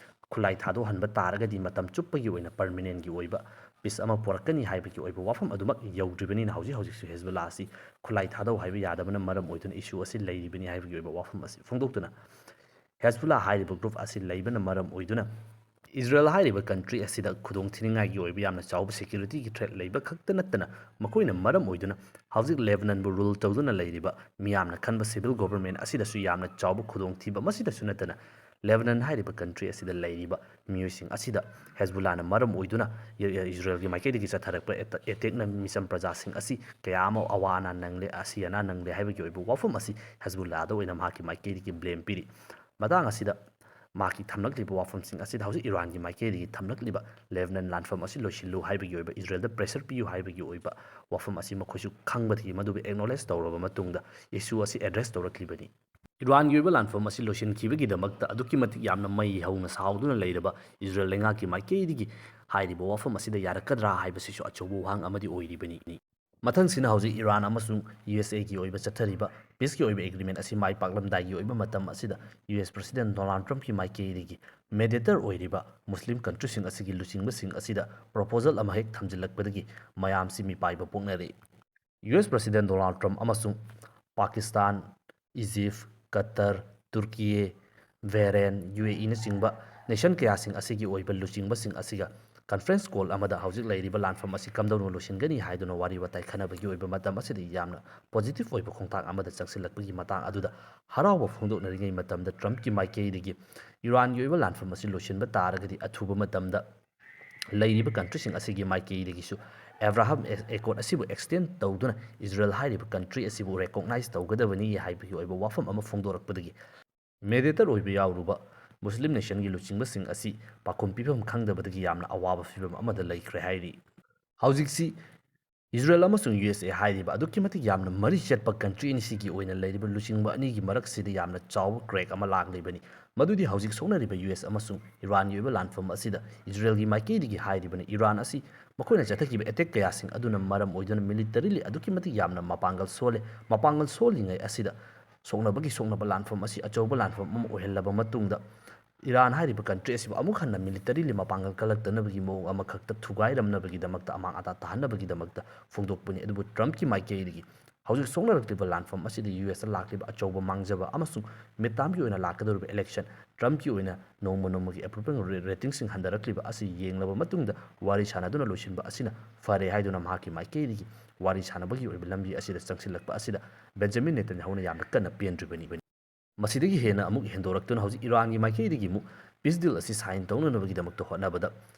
ꯈꯨꯠꯂꯥꯏ ꯊꯥꯗꯣꯛꯍꯟꯕ ꯇꯥꯔꯒꯗꯤ ꯃꯇꯝ ꯆꯨꯞꯄꯒꯤ ꯑꯣꯏꯅ ꯄꯔꯃꯤꯅꯦꯟꯒꯤ ꯑꯣꯏꯕ ꯄꯤꯁ ꯑꯃ ꯄꯨꯔꯛꯀꯅꯤ ꯍꯥꯏꯕꯒꯤ ꯑꯣꯏꯕ ꯋꯥꯐꯝ ꯑꯗꯨꯃꯛ ꯌꯧꯗ꯭ꯔꯤꯕꯅꯤꯅ ꯍꯧꯖꯤꯛ ꯍꯧꯖꯤꯛꯁꯨ ꯍꯦꯖꯕꯨꯜꯂꯥ ꯑꯁꯤ ꯈꯨꯠꯂꯥꯏ ꯊꯥꯗꯧ ꯍꯥꯏꯕ ꯌꯥꯗꯕꯅ ꯃꯔꯝ ꯑꯣꯏꯗꯨꯅ ꯏꯁꯨ ꯑꯁꯤ ꯂꯩꯔꯤꯕꯅꯤ ꯍꯥꯏꯕꯒꯤ ꯑꯣꯏꯕ ꯋꯥꯐꯝ ꯑꯁꯤ ꯐꯣꯡꯗꯣꯛꯇꯨꯅ, ꯍꯦꯖꯕꯨꯜꯂꯥ ꯍꯥꯏꯔꯤꯕ ꯒ꯭ꯔꯨꯞ ꯑꯁꯤ ꯂꯩꯕꯅ ꯃꯔꯝ ꯑꯣꯏꯗꯨꯅ ꯏꯖꯔꯦꯜ ꯍꯥꯏꯔꯤꯕ ꯀꯟꯇ꯭ꯔꯤ ꯑꯁꯤꯗ ꯈꯨꯗꯣꯡ ꯊꯤꯅꯤꯡꯉꯥꯏꯒꯤ ꯑꯣꯏꯕ ꯌꯥꯝꯅ ꯆꯥꯎꯕ ꯁꯦꯀ꯭ꯌꯨꯔꯤꯇꯤꯒꯤ ꯊ꯭ꯔꯦꯠ ꯂꯩꯕ ꯈꯛꯇ ꯅꯠꯇꯅ ꯃꯈꯣꯏꯅ ꯃꯔꯝ ꯑꯣꯏꯗꯨꯅ ꯍꯧꯖꯤꯛ ꯂꯦꯕꯅꯟꯕꯨ ꯔꯨꯜ ꯇꯧꯗꯨꯅ ꯂꯩꯔꯤꯕ ꯃꯤꯌꯥꯝꯅ ꯈꯟꯕ ꯁꯤꯚꯤꯜ ꯒꯣꯚꯔꯟꯃꯦꯟ ꯑꯁꯤꯗꯁꯨ ꯌꯥꯝꯅ ꯆꯥꯎꯕ ꯈꯨꯗꯣꯡꯊꯤꯕ, ꯃꯁꯤꯗꯁꯨ ꯅꯠꯇꯅ ꯂꯦꯕꯅꯟ ꯍꯥꯏꯔꯤꯕ ꯀꯟꯇ꯭ꯔꯤ ꯑꯁꯤꯗ ꯂꯩꯔꯤꯕ ꯃꯤꯑꯣꯏꯁꯤꯡ ꯑꯁꯤꯗ ꯍꯦꯖꯕꯨꯜꯂꯥꯅ ꯃꯔꯝ ꯑꯣꯏꯗꯨꯅ ꯏ-, ꯏ-, ꯏꯖꯔꯦꯜꯒꯤ ꯃꯥꯏꯀꯩꯗꯒꯤ ꯆꯠꯊꯔꯛꯄ ꯑꯦꯇ-, ꯑꯦꯇꯦꯛꯅ ꯃꯤꯆꯝ ꯄ꯭ꯔꯖꯥꯁꯤꯡ ꯑꯁꯤ ꯀꯌꯥ ꯑꯃ ꯑꯋꯥ ꯑꯅꯥ ꯅꯪꯂꯦ, ꯑꯁꯤ ꯑꯅꯥ ꯅꯪꯂꯦ ꯍꯥꯏꯕꯒꯤ ꯑꯣꯏꯕ ꯋꯥꯐꯝ ꯑꯁꯤ ꯍꯦꯖꯕꯨꯜꯂꯥꯗ ꯑꯣꯏꯅ ꯃꯍꯥꯛꯀꯤ ꯃꯥꯏꯀꯩꯗꯒꯤ ꯕ꯭ꯂꯦꯝ ꯄꯤꯔꯤ꯫ ꯃꯇꯥꯡ ꯑꯁꯤꯗ ꯃꯍꯥꯛꯀꯤ ꯊꯝꯂꯛꯂꯤꯕ ꯋꯥꯐꯝꯁꯤꯡ ꯑꯁꯤꯗ ꯍꯧꯖꯤꯛ ꯏꯔꯥꯟꯒꯤ ꯃꯥꯏꯀꯩꯗꯒꯤ ꯊꯝꯂꯛꯂꯤꯕ ꯂꯦꯕꯅꯟ ꯂꯥꯟꯐꯝ ꯑꯁꯤ ꯂꯣꯏꯁꯤꯜꯂꯨ ꯍꯥꯏꯕꯒꯤ ꯑꯣꯏꯕ, ꯏꯖꯔꯦꯜꯗ ꯄ꯭ꯔꯦꯁꯔ ꯄꯤꯌꯨ ꯍꯥꯏꯕꯒꯤ ꯑꯣꯏꯕ ꯋꯥꯐꯝ ꯑꯁꯤ ꯃꯈꯣꯏꯁꯨ ꯈꯪꯕꯗꯒꯤ ꯃꯗꯨꯕꯨ ꯑꯦꯛꯅꯣꯂꯦꯖ ꯇꯧꯔꯕ ꯃꯇꯨꯡꯗ ꯏꯁꯨ ꯑꯁꯤ ꯑꯦꯗ꯭ꯔꯦꯁ ꯇꯧꯔꯛꯂꯤꯕꯅꯤ꯫ ꯏꯔꯥꯟꯒꯤ ꯑꯣꯏꯕ ꯂꯥꯟꯐꯝ ꯑꯁꯤ ꯂꯣꯏꯁꯤꯟꯈꯤꯕꯒꯤ ꯗꯃꯛꯇ ꯑꯗꯨꯛꯀꯤ ꯃꯇꯤꯛ ꯌꯥꯝꯅ ꯃꯩ ꯍꯧꯅ ꯁꯥꯎꯗꯨꯅ ꯂꯩꯔꯕ ꯏꯖꯔꯦꯜ ꯂꯩꯉꯥꯛꯀꯤ ꯃꯥꯏꯀꯩꯗꯒꯤ ꯍꯥꯏꯔꯤꯕ ꯋꯥꯐꯝ ꯑꯁꯤꯗ ꯌꯥꯔꯛꯀꯗ꯭ꯔꯥ ꯍꯥꯏꯕꯁꯤꯁꯨ ꯑꯆꯧꯕ ꯋꯥꯍꯪ ꯑꯃꯗꯤ ꯑꯣꯏꯔꯤꯕꯅꯤ꯫ ꯃꯊꯪꯁꯤꯅ ꯍꯧꯖꯤꯛ ꯏꯔꯥꯟ ꯑꯃꯁꯨꯡ ꯌꯨ ꯑꯦꯁ ꯑꯦꯒꯤ ꯑꯣꯏꯕ ꯆꯠꯊꯔꯤꯕ ꯄꯤꯁꯀꯤ ꯑꯣꯏꯕ ꯑꯦꯒ꯭ꯔꯤꯃꯦꯟ ꯑꯁꯤ ꯃꯥꯏ ꯄꯥꯛꯂꯝꯗꯥꯏꯒꯤ ꯑꯣꯏꯕ ꯃꯇꯝ ꯑꯁꯤꯗ ꯌꯨ ꯑꯦꯁ ꯄ꯭ꯔꯁꯤꯗꯦꯟ ꯗꯣꯅꯥꯜꯗ ꯇ꯭ꯔꯝꯞꯀꯤ ꯃꯥꯏꯀꯩꯗꯒꯤ ꯃꯦꯗꯤꯌꯦꯇꯔ ꯑꯣꯏꯔꯤꯕ ꯃꯨꯁꯂꯤꯝ ꯀꯟꯇ꯭ꯔꯤꯁꯤꯡ ꯑꯁꯤꯒꯤ ꯂꯨꯆꯤꯡꯕꯁꯤꯡ ꯑꯁꯤꯗ ꯄ꯭ꯔꯣꯄꯣꯖꯜ ꯑꯃ ꯍꯦꯛ ꯊꯝꯖꯤꯜꯂꯛꯄꯗꯒꯤ ꯃꯌꯥꯝꯁꯤ ꯃꯤꯄꯥꯏꯕ ꯄꯣꯛꯅꯔꯛꯏ꯫ ꯌꯨ ꯑꯦꯁ ꯄ꯭ꯔꯁꯤꯗꯦꯟ ꯗꯣꯅꯥꯜꯗ ꯇ꯭ꯔꯝꯞ ꯑꯃꯁꯨꯡ ꯄꯥꯀꯤꯁꯇꯥꯟ, ꯏꯖꯤꯞ, ꯀꯇꯔ, ꯇꯨꯔꯀꯤꯌꯦ, ꯕꯍꯔꯦꯟ, ꯌꯨ ꯑꯦ ꯏꯅꯆꯤꯡꯕ ꯅꯦꯁꯟ ꯀꯌꯥꯁꯤꯡ ꯑꯁꯤꯒꯤ ꯑꯣꯏꯕ ꯂꯨꯆꯤꯡꯕꯁꯤꯡ ꯑꯁꯤꯒ ꯀꯟꯐꯔꯦꯟꯁ ꯀꯣꯜ ꯑꯃꯗ ꯍꯧꯖꯤꯛ ꯂꯩꯔꯤꯕ ꯂꯥꯟꯐꯝ ꯑꯁꯤ ꯀꯝꯗꯧꯅ ꯂꯣꯏꯁꯤꯟꯒꯅꯤ ꯍꯥꯏꯗꯨꯅ ꯋꯥꯔꯤ ꯋꯥꯇꯥꯏ ꯈꯟꯅꯕꯒꯤ ꯑꯣꯏꯕ ꯃꯇꯝ ꯑꯁꯤꯗ ꯌꯥꯝꯅ ꯄꯣꯖꯤꯇꯤꯚ ꯑꯣꯏꯕ ꯈꯣꯡꯊꯥꯡ ꯑꯃꯗ ꯆꯪꯁꯤꯜꯂꯛꯄꯒꯤ ꯃꯇꯥꯡ ꯑꯗꯨꯗ ꯍꯔꯥꯎꯕ ꯐꯣꯡꯗꯣꯛꯅꯔꯤꯉꯩ ꯃꯇꯝꯗ ꯇ꯭ꯔꯝꯞꯀꯤ ꯃꯥꯏꯀꯩꯗꯒꯤ ꯏꯔꯥꯟꯒꯤ ꯑꯣꯏꯕ ꯂꯥꯟꯐꯝ ꯑꯁꯤ ꯂꯣꯏꯁꯤꯟꯕ ꯇꯥꯔꯒꯗꯤ ꯑꯊꯨꯕ ꯃꯇꯝꯗ ꯂꯩꯔꯤꯕ ꯀꯟꯇ꯭ꯔꯤꯁꯤꯡ ꯑꯁꯤꯒꯤ ꯃꯥꯏꯀꯩꯗꯒꯤꯁꯨ ꯑꯦꯕ꯭ꯔꯥꯍꯥꯝ ꯑꯦꯀꯣꯔꯗ ꯑꯁꯤꯕꯨ ꯑꯦꯛꯁꯇꯦꯟ ꯇꯧꯗꯨꯅ ꯏꯖꯔꯦꯜ ꯍꯥꯏꯔꯤꯕ ꯀꯟꯇ꯭ꯔꯤ ꯑꯁꯤꯕꯨ ꯔꯦꯀꯣꯛꯅꯥꯏꯖ ꯇꯧꯒꯗꯕꯅꯤ ꯍꯥꯏꯕꯒꯤ ꯑꯣꯏꯕ ꯋꯥꯐꯝ ꯑꯃ ꯐꯣꯡꯗꯣꯔꯛꯄꯗꯒꯤ ꯃꯦꯗꯤꯌꯦꯇꯔ ꯑꯣꯏꯕ ꯌꯥꯎꯔꯨꯕ ꯃꯨꯁꯂꯤꯝ ꯅꯦꯁꯟꯒꯤ ꯂꯨꯆꯤꯡꯕꯁꯤꯡ ꯑꯁꯤ ꯄꯥꯎꯈꯨꯝ ꯄꯤꯐꯝ ꯈꯪꯗꯕꯗꯒꯤ ꯌꯥꯝꯅ ꯑꯋꯥꯕ ꯐꯤꯕꯝ ꯑꯃꯗ ꯂꯩꯈ꯭ꯔꯦ ꯍꯥꯏꯔꯤ꯫ ꯍꯧꯖꯤꯛꯁꯤ ꯏꯖꯔꯦꯜ ꯑꯃꯁꯨꯡ ꯌꯨ ꯑꯦꯁ ꯑꯦ ꯍꯥꯏꯔꯤꯕ ꯑꯗꯨꯛꯀꯤ ꯃꯇꯤꯛ ꯌꯥꯝꯅ ꯃꯔꯤ ꯆꯠꯄ ꯀꯟꯇ꯭ꯔꯤ ꯑꯅꯤꯁꯤꯒꯤ ꯑꯣꯏꯅ ꯂꯩꯔꯤꯕ ꯂꯨꯆꯤꯡꯕ ꯑꯅꯤꯒꯤ ꯃꯔꯛꯁꯤꯗ ꯌꯥꯝꯅ ꯆꯥꯎꯕ ꯀ꯭ꯔꯦꯛ ꯑꯃ ꯂꯥꯛꯂꯤꯕꯅꯤ꯫ ꯃꯗꯨꯗꯤ ꯍꯧꯖꯤꯛ ꯁꯣꯛꯅꯔꯤꯕ ꯌꯨ ꯑꯦꯁ ꯑꯃꯁꯨꯡ ꯏꯔꯥꯟꯒꯤ ꯑꯣꯏꯕ ꯂꯥꯟꯐꯝ ꯑꯁꯤꯗ ꯏꯖꯔꯦꯜꯒꯤ ꯃꯥꯏꯀꯩꯗꯒꯤ ꯍꯥꯏꯔꯤꯕꯅꯤ, ꯏꯔꯥꯟ ꯑꯁꯤ ꯃꯈꯣꯏꯅ ꯆꯠꯊꯈꯤꯕ ꯑꯦꯇꯦꯛ ꯀꯌꯥꯁꯤꯡ ꯑꯗꯨꯅ ꯃꯔꯝ ꯑꯣꯏꯗꯨꯅ ꯃꯤꯂꯤꯇꯔꯤꯂꯤ ꯑꯗꯨꯛꯀꯤ ꯃꯇꯤꯛ ꯌꯥꯝꯅ ꯃꯄꯥꯡꯒꯜ ꯁꯣꯜꯂꯦ꯫ ꯃꯄꯥꯡꯒꯜ ꯁꯣꯜꯂꯤꯉꯩ ꯑꯁꯤꯗ ꯁꯣꯛꯅꯕꯒꯤ ꯁꯣꯛꯅꯕ ꯂꯥꯟꯐꯝ ꯑꯁꯤ ꯑꯆꯧꯕ ꯂꯥꯟꯐꯝ ꯑꯃ ꯑꯣꯏꯍꯜꯂꯕ ꯃꯇꯨꯡꯗ ꯏꯔꯥꯟ ꯍꯥꯏꯔꯤꯕ ꯀꯟꯇ꯭ꯔꯤ ꯑꯁꯤꯕꯨ ꯑꯃꯨꯛ ꯍꯟꯅ ꯃꯤꯂꯤꯇꯔꯤꯂꯤ ꯃꯄꯥꯡꯒꯜ ꯀꯜꯂꯛꯇꯅꯕꯒꯤ ꯃꯑꯣꯡ ꯑꯃꯈꯛꯇ ꯊꯨꯒꯥꯏꯔꯝꯅꯕꯒꯤꯗꯃꯛꯇ, ꯑꯃꯥꯡ ꯑꯇꯥ ꯇꯥꯍꯟꯅꯕꯒꯤꯗꯃꯛꯇ ꯐꯣꯡꯗꯣꯛꯄꯅꯤ꯫ ꯑꯗꯨꯕꯨ ꯇ꯭ꯔꯝꯞꯀꯤ ꯃꯥꯏꯀꯩꯗꯒꯤ ꯍꯧꯖꯤꯛ ꯁꯣꯛꯅꯔꯛꯂꯤꯕ ꯂꯥꯟꯐꯝ ꯑꯁꯤꯗ ꯌꯨ ꯑꯦꯁꯇ ꯂꯥꯛꯂꯤꯕ ꯑꯆꯧꯕ ꯃꯥꯡꯖꯕ ꯑꯃꯁꯨꯡ ꯃꯤꯠꯇꯥꯝꯒꯤ ꯑꯣꯏꯅ ꯂꯥꯛꯀꯗꯧꯔꯤꯕ ꯏꯂꯦꯛꯁꯟ, ꯇ꯭ꯔꯝꯞꯀꯤ ꯑꯣꯏꯅ ꯅꯣꯡꯃ ꯅꯣꯡꯃꯒꯤ ꯑꯦꯄ꯭ꯔꯨꯚꯦꯜ ꯔꯦ-, ꯔꯦꯇꯤꯡꯁꯤꯡ ꯍꯟꯊꯔꯛꯂꯤꯕ ꯑꯁꯤ ꯌꯦꯡꯂꯕ ꯃꯇꯨꯡꯗ ꯋꯥꯔꯤ ꯁꯥꯟꯅꯗꯨꯅ ꯂꯣꯏꯁꯤꯟꯕ ꯑꯁꯤꯅ ꯐꯔꯦ ꯍꯥꯏꯗꯨꯅ ꯃꯍꯥꯛꯀꯤ ꯃꯥꯏꯀꯩꯗꯒꯤ ꯋꯥꯔꯤ ꯁꯥꯟꯅꯕꯒꯤ ꯑꯣꯏꯕ ꯂꯝꯕꯤ ꯑꯁꯤꯗ ꯆꯪꯁꯤꯜꯂꯛꯄ ꯑꯁꯤꯗ ꯕꯦꯟꯖꯥꯃꯤꯟ ꯅꯦꯇꯟꯌꯥꯍꯨꯅ ꯌꯥꯝꯅ ꯀꯟꯅ ꯄꯦꯟꯗ꯭ꯔꯤꯕꯅꯤ꯫ ꯃꯁꯤꯗꯒꯤ ꯍꯦꯟꯅ ꯑꯃꯨꯛ ꯍꯦꯟꯗꯣꯔꯛꯇꯨꯅ ꯍꯧꯖꯤꯛ ꯏꯔꯥꯟꯒꯤ ꯃꯥꯏꯀꯩꯗꯒꯤ ꯑꯃꯨꯛ ꯄꯤꯁ ꯗꯤꯜ ꯑꯁꯤ ꯁꯥꯏꯟ ꯇꯧꯅꯅꯕꯒꯤꯗꯃꯛꯇ ꯍꯣꯠꯅꯕꯗ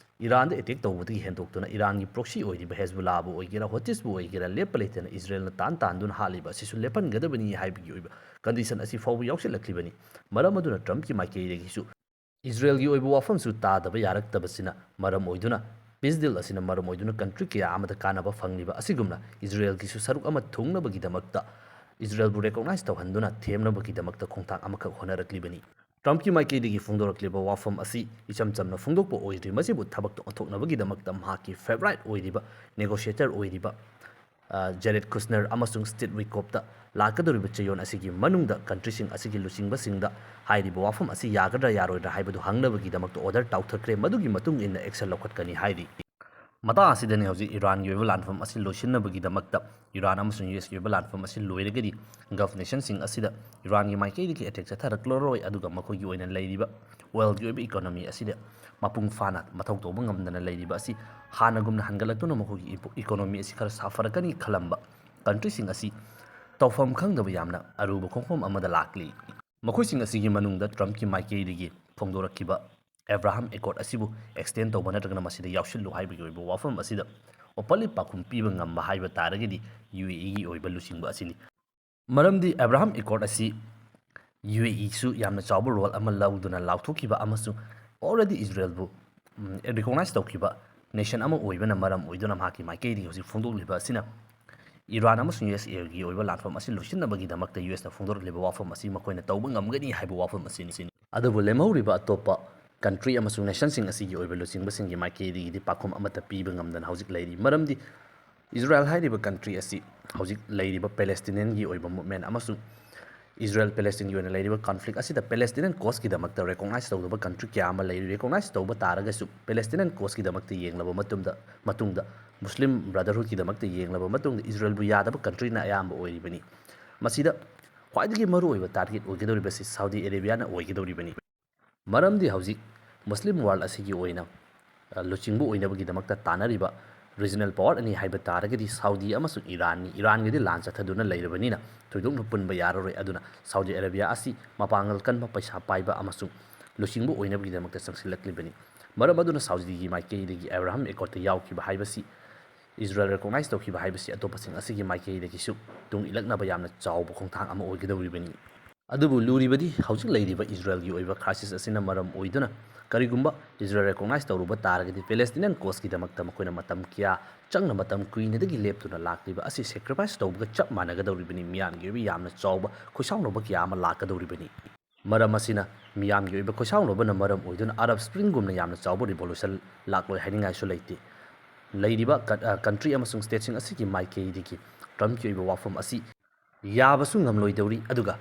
ꯏꯔꯥꯟꯗ ꯑꯦꯇꯦꯛ ꯇꯧꯕꯗꯒꯤ ꯍꯦꯟꯗꯣꯛꯇꯨꯅ ꯏꯔꯥꯟꯒꯤ ꯄ꯭ꯔꯣꯛꯁꯤ ꯑꯣꯏꯔꯤꯕ ꯍꯦꯖꯕꯨꯂꯥꯕꯨ ꯑꯣꯏꯒꯦꯔꯥ, ꯍꯣꯇꯤꯁꯕꯨ ꯑꯣꯏꯒꯦꯔꯥ, ꯂꯦꯞꯄ ꯂꯩꯇꯅ ꯏꯖꯔꯦꯜꯅ ꯇꯥꯟ ꯇꯥꯟꯗꯨꯅ ꯍꯥꯠꯂꯤꯕ ꯑꯁꯤꯁꯨ ꯂꯦꯞꯍꯟꯒꯗꯕꯅꯤ ꯍꯥꯏꯕꯒꯤ ꯑꯣꯏꯕ ꯀꯟꯗꯤꯁꯟ ꯑꯁꯤ ꯐꯥꯎꯕ ꯌꯥꯎꯁꯤꯜꯂꯛꯂꯤꯕꯅꯤ꯫ ꯃꯔꯝ ꯑꯗꯨꯅ ꯇ꯭ꯔꯝꯞꯀꯤ ꯃꯥꯏꯀꯩꯗꯒꯤꯁꯨ ꯏꯖꯔꯦꯜꯒꯤ ꯑꯣꯏꯕ ꯋꯥꯐꯝꯁꯨ ꯇꯥꯗꯕ ꯌꯥꯔꯛꯇꯕꯁꯤꯅ ꯃꯔꯝ ꯑꯣꯏꯗꯨꯅ, ꯄꯤꯁ ꯗꯤꯜ ꯑꯁꯤꯅ ꯃꯔꯝ ꯑꯣꯏꯗꯨꯅ ꯀꯟꯇ꯭ꯔꯤ ꯀꯌꯥ ꯑꯃꯗ ꯀꯥꯟꯅꯕ ꯐꯪꯂꯤꯕ ꯑꯁꯤꯒꯨꯝꯅ ꯏꯖꯔꯦꯜꯒꯤꯁꯨ ꯁꯔꯨꯛ ꯑꯃ ꯊꯨꯡꯅꯕꯒꯤꯗꯃꯛꯇ, ꯏꯖꯔꯦꯜꯕꯨ ꯔꯦꯀꯣꯛꯅꯥꯏꯖ ꯇꯧꯍꯟꯗꯨꯅ ꯊꯦꯝꯅꯕꯒꯤꯗꯃꯛꯇ ꯈꯣꯡꯊꯥꯡ ꯑꯃꯈꯛ ꯍꯣꯠꯅꯔꯛꯂꯤꯕꯅꯤ꯫ ꯇ꯭ꯔꯝꯞꯀꯤ ꯃꯥꯏꯀꯩꯗꯒꯤ ꯐꯣꯡꯗꯣꯔꯛꯂꯤꯕ ꯋꯥꯐꯝ ꯑꯁꯤ ꯏꯆꯝ ꯆꯝꯅ ꯐꯣꯡꯗꯣꯛꯄ ꯑꯣꯏꯗ꯭ꯔꯤ꯫ ꯃꯁꯤꯕꯨ ꯊꯕꯛꯇ ꯑꯣꯟꯊꯣꯛꯅꯕꯒꯤꯗꯃꯛꯇ ꯃꯍꯥꯛꯀꯤ ꯐꯦꯚꯔꯥꯏꯠ ꯑꯣꯏꯔꯤꯕ ꯅꯦꯒꯣꯁꯤꯌꯦꯇꯔ ꯑꯣꯏꯔꯤꯕ, ꯑ, ꯖꯦꯔꯦꯗ ꯀꯨꯁꯅꯔ ꯑꯃꯁꯨꯡ ꯁ꯭ꯇꯤꯚ ꯋꯤꯠꯀꯣꯞꯇ ꯂꯥꯛꯀꯗꯧꯔꯤꯕ ꯆꯌꯣꯜ ꯑꯁꯤꯒꯤ ꯃꯅꯨꯡꯗ ꯀꯟꯇ꯭ꯔꯤꯁꯤꯡ ꯑꯁꯤꯒꯤ ꯂꯨꯆꯤꯡꯕꯁꯤꯡꯗ ꯍꯥꯏꯔꯤꯕ ꯋꯥꯐꯝ ꯑꯁꯤ ꯌꯥꯒꯗ꯭ꯔꯥ ꯌꯥꯔꯣꯏꯗ꯭ꯔꯥ ꯍꯥꯏꯕꯗꯨ ꯍꯪꯅꯕꯒꯤꯗꯃꯛꯇ ꯑꯣꯔꯗꯔ ꯇꯧꯊꯈ꯭ꯔꯦ꯫ ꯃꯗꯨꯒꯤ ꯃꯇꯨꯡ ꯏꯟꯅ ꯑꯦꯛꯁꯟ ꯂꯧꯈꯠꯀꯅꯤ ꯍꯥꯏꯔꯤ꯫ ꯃꯇꯥꯡ ꯑꯁꯤꯗꯅꯤ ꯍꯧꯖꯤꯛ ꯏꯔꯥꯟꯒꯤ ꯑꯣꯏꯕ ꯂꯥꯟꯐꯝ ꯑꯁꯤ ꯂꯣꯏꯁꯤꯟꯅꯕꯒꯤꯗꯃꯛꯇ, ꯏꯔꯥꯟ ꯑꯃꯁꯨꯡ ꯌꯨ ꯑꯦꯁꯀꯤ ꯑꯣꯏꯕ ꯂꯥꯟꯐꯝ ꯑꯁꯤ ꯂꯣꯏꯔꯒꯗꯤ ꯒꯜꯐ ꯅꯦꯁꯟꯁꯤꯡ ꯑꯁꯤꯗ ꯏꯔꯥꯟꯒꯤ ꯃꯥꯏꯀꯩꯗꯒꯤ ꯑꯦꯇꯦꯛ ꯆꯠꯊꯔꯛꯂꯔꯣꯏ, ꯑꯗꯨꯒ ꯃꯈꯣꯏꯒꯤ ꯑꯣꯏꯅ ꯂꯩꯔꯤꯕ ꯑꯣꯏꯜꯒꯤ ꯑꯣꯏꯕ ꯏꯀꯣꯅꯣꯃꯤ ꯑꯁꯤꯗ ꯃꯄꯨꯡ ꯐꯥꯅ ꯃꯊꯧ ꯇꯧꯕ ꯉꯝꯗꯅ ꯂꯩꯔꯤꯕ ꯑꯁꯤ ꯍꯥꯟꯅꯒꯨꯝꯅ ꯍꯟꯒꯠꯂꯛꯇꯨꯅ ꯃꯈꯣꯏꯒꯤ ꯏꯄꯣ-, ꯏꯀꯣꯅꯣꯃꯤ ꯑꯁꯤ ꯈꯔ ꯁꯥꯐꯔꯛꯀꯅꯤ ꯈꯜꯂꯝꯕ ꯀꯟꯇ꯭ꯔꯤꯁꯤꯡ ꯑꯁꯤ ꯇꯧꯐꯝ ꯈꯪꯗꯕ ꯌꯥꯝꯅ ꯑꯔꯨꯕ ꯈꯣꯡꯐꯝ ꯑꯃꯗ ꯂꯥꯛꯂꯤ꯫ ꯃꯈꯣꯏꯁꯤꯡ ꯑꯁꯤꯒꯤ ꯃꯅꯨꯡꯗ ꯇ꯭ꯔꯝꯞꯀꯤ ꯃꯥꯏꯀꯩꯗꯒꯤ ꯐꯣꯡꯗꯣꯔꯛꯈꯤꯕ ꯑꯦꯕ꯭ꯔꯥꯍꯥꯝ ꯑꯦꯀꯣꯔꯗ ꯑꯁꯤꯕꯨ ꯑꯦꯛꯁꯇꯦꯟ ꯇꯧꯕ ꯅꯠꯇ꯭ꯔꯒꯅ ꯃꯁꯤꯗ ꯌꯥꯎꯁꯤꯜꯂꯨ ꯍꯥꯏꯕꯒꯤ ꯑꯣꯏꯕ ꯋꯥꯐꯝ ꯑꯁꯤꯗ ꯑꯣꯄꯟꯂꯤ ꯄꯥꯎꯈꯨꯝ ꯄꯤꯕ ꯉꯝꯕ ꯍꯥꯏꯕ ꯇꯥꯔꯒꯗꯤ ꯌꯨ ꯑꯦ ꯏꯒꯤ ꯑꯣꯏꯕ ꯂꯨꯆꯤꯡꯕ ꯑꯁꯤꯅꯤ꯫ ꯃꯔꯝꯗꯤ ꯑꯦꯕ꯭ꯔꯥꯍꯥꯝ ꯑꯦꯀꯣꯔꯗ ꯑꯁꯤ ꯌꯨ ꯑꯦ ꯏꯁꯨ ꯌꯥꯝꯅ ꯆꯥꯎꯕ ꯔꯣꯜ ꯑꯃ ꯂꯧꯗꯨꯅ ꯂꯥꯎꯊꯣꯛꯈꯤꯕ ꯑꯃꯁꯨꯡ already ꯏꯖꯔꯦꯜꯕꯨ ꯔꯤꯀꯣꯛꯅꯥꯏꯖ ꯇꯧꯈꯤꯕ ꯅꯦꯁꯟ ꯑꯃ ꯑꯣꯏꯕꯅ ꯃꯔꯝ ꯑꯣꯏꯗꯨꯅ ꯃꯍꯥꯛꯀꯤ ꯃꯥꯏꯀꯩꯗꯒꯤ ꯍꯧꯖꯤꯛ ꯐꯣꯡꯗꯣꯛꯂꯤꯕ ꯑꯁꯤꯅ ꯏꯔꯥꯟ ꯑꯃꯁꯨꯡ ꯌꯨ ꯑꯦꯁ ꯑꯦꯒꯤ ꯑꯣꯏꯕ ꯂꯥꯟꯐꯝ ꯑꯁꯤ ꯂꯣꯏꯁꯤꯟꯅꯕꯒꯤꯗꯃꯛꯇ ꯌꯨ ꯑꯦꯁꯅ ꯐꯣꯡꯗꯣꯔꯛꯂꯤꯕ ꯋꯥꯐꯝ ꯑꯁꯤ ꯃꯈꯣꯏꯅ ꯇꯧꯕ ꯉꯝꯒꯅꯤ ꯍꯥꯏꯕ ꯋꯥꯐꯝ ꯑꯁꯤꯅꯤ꯫ ꯑꯗꯨꯕꯨ ꯂꯦꯝꯍꯧꯔꯤꯕ ꯑꯇꯣꯞꯄ ꯀꯟꯇ꯭ꯔꯤ ꯑꯃꯁꯨꯡ ꯅꯦꯁꯟꯁꯤꯡ ꯑꯁꯤꯒꯤ ꯑꯣꯏꯕ ꯂꯨꯆꯤꯡꯕꯁꯤꯡꯒꯤ ꯃꯥꯏꯀꯩꯗꯒꯤꯗꯤ ꯄꯥꯎꯈꯨꯝ ꯑꯃꯠꯇ ꯄꯤꯕ ꯉꯝꯗꯅ ꯍꯧꯖꯤꯛ ꯂꯩꯔꯤ꯫ ꯃꯔꯝꯗꯤ ꯏꯖꯔꯦꯜ ꯍꯥꯏꯔꯤꯕ ꯀꯟꯇ꯭ꯔꯤ ꯑꯁꯤ ꯍꯧꯖꯤꯛ ꯂꯩꯔꯤꯕ ꯄꯦꯂꯦꯁꯇꯤꯅꯤꯌꯟꯒꯤ ꯑꯣꯏꯕ ꯃꯨꯞꯃꯦꯟ ꯑꯃꯁꯨꯡ ꯏꯖꯔꯦꯜ ꯄꯦꯂꯦꯁꯇꯤꯟꯒꯤ ꯑꯣꯏꯅ ꯂꯩꯔꯤꯕ ꯀꯟꯐ꯭ꯂꯤꯛ ꯑꯁꯤꯗ ꯄꯦꯂꯦꯁꯇꯤꯅꯤꯌꯟ ꯀꯣꯁꯀꯤꯗꯃꯛꯇ ꯔꯦꯀꯣꯛꯅꯥꯏꯖ ꯇꯧꯗꯕ ꯀꯟꯇ꯭ꯔꯤ ꯀꯌꯥ ꯑꯃ ꯂꯩꯔꯤ꯫ ꯔꯦꯀꯣꯛꯅꯥꯏꯖ ꯇꯧꯕ ꯇꯥꯔꯒꯁꯨ ꯄꯦꯂꯦꯁꯇꯤꯅꯤꯌꯟ ꯀꯣꯁꯀꯤꯗꯃꯛꯇ ꯌꯦꯡꯂꯕ ꯃꯇꯨꯡꯗ, ꯃꯇꯨꯡꯗ ꯃꯨꯁꯂꯤꯝ ꯕ꯭ꯔꯗꯔꯍꯨꯗꯀꯤꯗꯃꯛꯇ ꯌꯦꯡꯂꯕ ꯃꯇꯨꯡꯗ ꯏꯖꯔꯦꯜꯕꯨ ꯌꯥꯗꯕ ꯀꯟꯇ꯭ꯔꯤꯅ ꯑꯌꯥꯝꯕ ꯑꯣꯏꯔꯤꯕꯅꯤ꯫ ꯃꯁꯤꯗ ꯈ꯭ꯋꯥꯏꯗꯒꯤ ꯃꯔꯨꯑꯣꯏꯕ ꯇꯥꯔꯒꯦꯠ ꯑꯣꯏꯒꯗꯧꯔꯤꯕꯁꯤ ꯁꯥꯎꯗꯤ ꯑꯔꯦꯕꯤꯌꯥꯅ ꯑꯣꯏꯒꯗꯧꯔꯤꯕꯅꯤ꯫ ꯃꯔꯝꯗꯤ ꯍꯧꯖꯤꯛ ꯃꯨꯁꯂꯤꯝ ꯋꯥꯔꯜ ꯑꯁꯤꯒꯤ ꯑꯣꯏꯅ, ꯑ, ꯂꯨꯆꯤꯡꯕ ꯑꯣꯏꯅꯕꯒꯤꯗꯃꯛꯇ ꯇꯥꯟꯅꯔꯤꯕ ꯔꯤꯖꯅꯦꯜ ꯄꯥꯋꯔ ꯑꯅꯤ ꯍꯥꯏꯕ ꯇꯥꯔꯒꯗꯤ ꯁꯥꯎꯗꯤ ꯑꯃꯁꯨꯡ ꯏꯔꯥꯟꯅꯤ꯫ ꯏꯔꯥꯟꯒꯗꯤ ꯂꯥꯟ ꯆꯠꯊꯗꯨꯅ ꯂꯩꯔꯕꯅꯤꯅ ꯊꯣꯏꯗꯣꯛꯅ ꯄꯨꯟꯕ ꯌꯥꯔꯔꯣꯏ꯫ ꯑꯗꯨꯅ ꯁꯥꯎꯗꯤ ꯑꯔꯦꯕꯤꯌꯥ ꯑꯁꯤ ꯃꯄꯥꯡꯒꯜ ꯀꯟꯕ, ꯄꯩꯁꯥ ꯄꯥꯏꯕ ꯑꯃꯁꯨꯡ ꯂꯨꯆꯤꯡꯕ ꯑꯣꯏꯅꯕꯒꯤꯗꯃꯛꯇ ꯆꯪꯁꯤꯜꯂꯛꯂꯤꯕꯅꯤ꯫ ꯃꯔꯝ ꯑꯗꯨꯅ ꯁꯥꯎꯗꯤꯒꯤ ꯃꯥꯏꯀꯩꯗꯒꯤ ꯑꯦꯕ꯭ꯔꯥꯍꯥꯝ ꯑꯦꯀꯣꯔꯗꯇ ꯌꯥꯎꯈꯤꯕ ꯍꯥꯏꯕꯁꯤ, ꯏꯖꯔꯦꯜ ꯔꯦꯀꯣꯛꯅꯥꯏꯖ ꯇꯧꯈꯤꯕ ꯍꯥꯏꯕꯁꯤ ꯑꯇꯣꯞꯄꯁꯤꯡ ꯑꯁꯤꯒꯤ ꯃꯥꯏꯀꯩꯗꯒꯤꯁꯨ ꯇꯨꯡ ꯏꯜꯂꯛꯅꯕ ꯌꯥꯝꯅ ꯆꯥꯎꯕ ꯈꯣꯡꯊꯥꯡ ꯑꯃ ꯑꯣꯏꯒꯗꯧꯔꯤꯕꯅꯤ꯫ ꯑꯗꯨꯕꯨ ꯂꯨꯔꯤꯕꯗꯤ ꯍꯧꯖꯤꯛ ꯂꯩꯔꯤꯕ ꯏꯖꯔꯦꯜꯒꯤ ꯑꯣꯏꯕ ꯀ꯭ꯔꯥꯏꯁꯤꯁ ꯑꯁꯤꯅ ꯃꯔꯝ ꯑꯣꯏꯗꯨꯅ ꯀꯔꯤꯒꯨꯝꯕ ꯏꯖꯔꯦꯜ ꯔꯦꯀꯣꯛꯅꯥꯏꯖ ꯇꯧꯔꯨꯕ ꯇꯥꯔꯒꯗꯤ ꯄꯦꯂꯦꯁꯇꯤꯅꯤꯌꯟ ꯀꯣꯁꯀꯤꯗꯃꯛꯇ ꯃꯈꯣꯏꯅ ꯃꯇꯝ ꯀꯌꯥ ꯆꯪꯅ, ꯃꯇꯝ ꯀꯨꯏꯅꯗꯒꯤ ꯂꯦꯞꯇꯨꯅ ꯂꯥꯛꯂꯤꯕ ꯑꯁꯤ ꯁꯦꯀ꯭ꯔꯤꯐꯥꯏꯁ ꯇꯧꯕꯒ ꯆꯞ ꯃꯥꯟꯅꯒꯗꯧꯔꯤꯕꯅꯤ꯫ ꯃꯤꯌꯥꯝꯒꯤ ꯑꯣꯏꯕ ꯌꯥꯝꯅ ꯆꯥꯎꯕ ꯈꯣꯏꯁꯥꯎꯅꯕ ꯀꯌꯥ ꯑꯃ ꯂꯥꯛꯀꯗꯧꯔꯤꯕꯅꯤ꯫ ꯃꯔꯝ ꯑꯁꯤꯅ ꯃꯤꯌꯥꯝꯒꯤ ꯑꯣꯏꯕ ꯈꯣꯏꯁꯥꯎꯅꯕꯅ ꯃꯔꯝ ꯑꯣꯏꯗꯨꯅ ꯑꯔꯕ ꯁ꯭ꯄ꯭ꯔꯤꯡꯒꯨꯝꯅ ꯌꯥꯝꯅ ꯆꯥꯎꯕ ꯔꯤꯚꯣꯂꯨꯁꯟ ꯂꯥꯛꯂꯣꯏ ꯍꯥꯏꯅꯤꯡꯉꯥꯏꯁꯨ ꯂꯩꯇꯦ꯫ ꯂꯩꯔꯤꯕ ꯀꯟ-, ꯑ, ꯀꯟꯇ꯭ꯔꯤ ꯑꯃꯁꯨꯡ ꯁ꯭ꯇꯦꯠꯁꯤꯡ ꯑꯁꯤꯒꯤ ꯃꯥꯏꯀꯩꯗꯒꯤ ꯇ꯭ꯔꯝꯞꯀꯤ ꯑꯣꯏꯕ ꯋꯥꯐꯝ ꯑꯁꯤ ꯌꯥꯕꯁꯨ ꯉꯝꯂꯣꯏꯗꯧꯔꯤ, ꯑꯗꯨꯒ